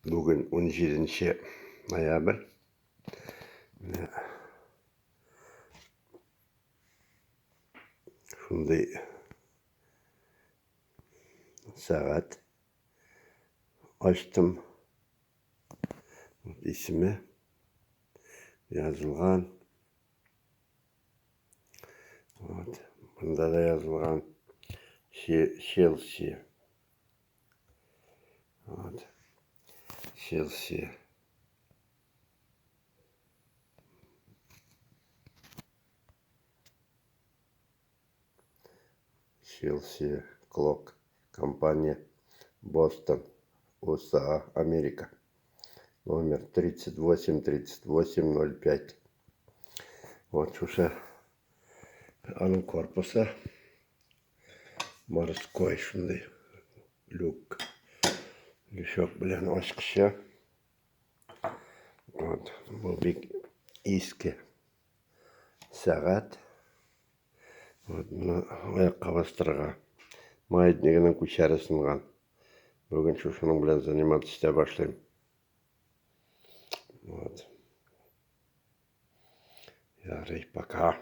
Бүген 17 ноябрь. Менә шундый сәгать ачтым. Исеме язылган. Вот. Бында да язылган Челси. Вот. Челси. Челси Клок. Компания Бостон, USA, Америка. Номер 383805. Вот шушы аның корпусы. Морской шундый люк. Лючок белән ачкычы. Вот. Бу бик иске сәгать. Вот, моны аякка бастырырга. Маятнигының күчәре сынган. Бүген шушының белән заниматься итә башлыйм. Вот. Ярый, пока.